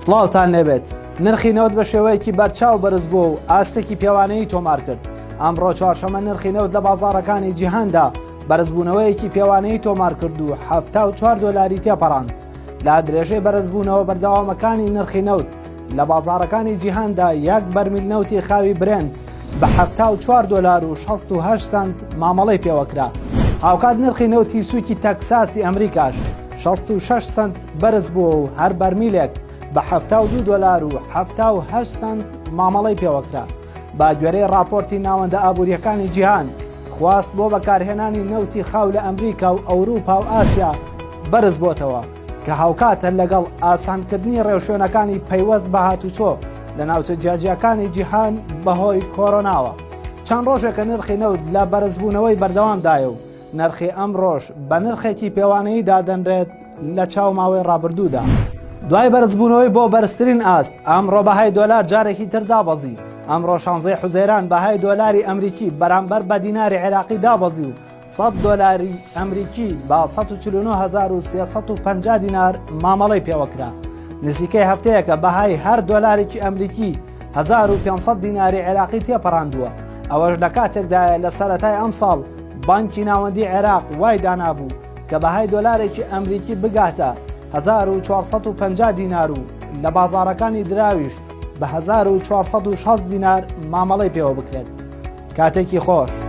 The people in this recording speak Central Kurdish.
سڵاوتان لێبێت نرخی نەوت بە شێوەیەکی بەرچاو بەرز بووە و ئاستێکی پێوانەیی تۆمار کرد ئەمڕۆ چوارشەمە نرخی نەوت لە بازاڕەکانی جیهاندا بەرزبوونەوەیەکی پێوانەیی تۆمار کرد و 74 دۆلاری تێپەڕاند لە درێژەی بەرزبوونەوە بەردەوامەکانی نرخی نەوت لە بازاڕەکانی جیهاندا یەک بەرمیل نەوتی خاوی برێنت بە 74 دۆلار و 68 سەنت مامەڵەی پێوەکرا. هاوکات نرخی نەوتی سووکی تەکساسی ئەمریکاش 66 سەنت بەرز بووە و هەر بەرمیلێک بە 72 دۆلار و 78 سەنت مامەڵەی پێوەکرا. بە گوێرەی ڕاپۆرتی ناوەندە ئابووریەکانی جیهان خواست بۆ بەکارهێنانی نەوتی خاو لە ئەمریکا و ئەوروپا و ئاسیا بەرز بۆتەوە کە هاوکاتە لەگەڵ ئاسانکردنی ڕێوشوێنەکانی پەیوەست بە هاتوچۆ لە ناوچە جیاجیاکانی جیهان بەهۆی کۆرۆناوە. چەند ڕۆژێکە نرخی نەوت لە بەرزبوونەوەی بەردەوامدایە و نرخی ئەمڕۆش بە نرخێکی پێوانەیی دادەنرێت لە چاو ماوەی ڕابردوودا. دوای بەرزبوونەوەی بۆ بەرزترین ئاست، ئەمڕۆ بەهای دۆلار جارێکی تر دابەزی. ئەمڕۆ شانزەی حوزەیران بەهای دۆلاری ئەمریکی بەرامبەر بە دیناری عێراقی دابەزی و 100 دۆلاری ئەمریکی بە 149350 دینار مامەڵەی پێوەکرا. نزیکەی هەفتەیەکە بەهای هەر دۆلارێکی ئەمریکی 1500 دیناری عێراقی تێپەڕاندووە. ئەوەش لە کاتێکدایە لە سەرەتای ئەمساڵ بانکی ناوەندی عێراق وای دانابوو کە بەهای دۆلارێکی ئەمریکی بگاتە 1450 دینار و لە بازاڕەکانی دراویش بە 1460 دینار مامەڵەی پێوە بکرێت. کاتێکی خۆش.